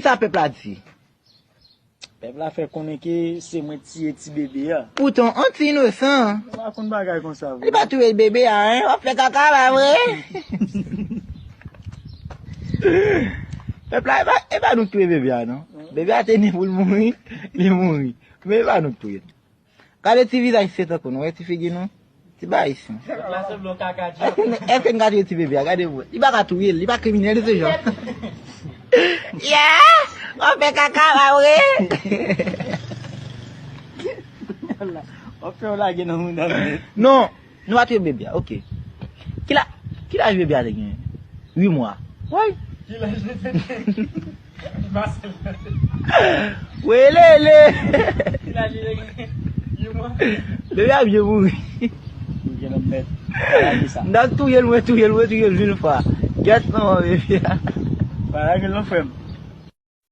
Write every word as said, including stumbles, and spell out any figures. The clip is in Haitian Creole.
Sa pèp la di. Pèp la fè konnen ke se mwen ki tiye ti bebe a. Poutan, an ti inosan. Ou pa konn bagay konsa vre. Li pa touye bebe a, en. W ap fè kaka, pa vre? Pèp la, e pa, e pa nou k touye bebe a, non. Bebe a te ne pou l mouri, li mouri. Men e pa nou k touye l. Gade ti vizaj sèt an kou nou, wè ti figi nou. Ti bagay isit. Èske n ka touye ti bebe a? Gade pou wè. Li pa ka touye l, li pa kriminèl, se jan. Yeah! W ap fè kaka, pa vre? W ap fè w lage nan moun nan. Non, nou pa touye bebe a, ok. Ki la, ki laj bebe a te genyen? Uit mwa. Woy! Ki laj li te genyen? Li pa sèl. Welele! Ki laj li te genyen? Uit mwa. Bebe a byen mouri. Ou gen lòt mèt. Pa lage sa. M t ap touye l, mwen touye l, mwen touye l mil fwa. Gyèt non, bebe a. Pa lage l non, frè m.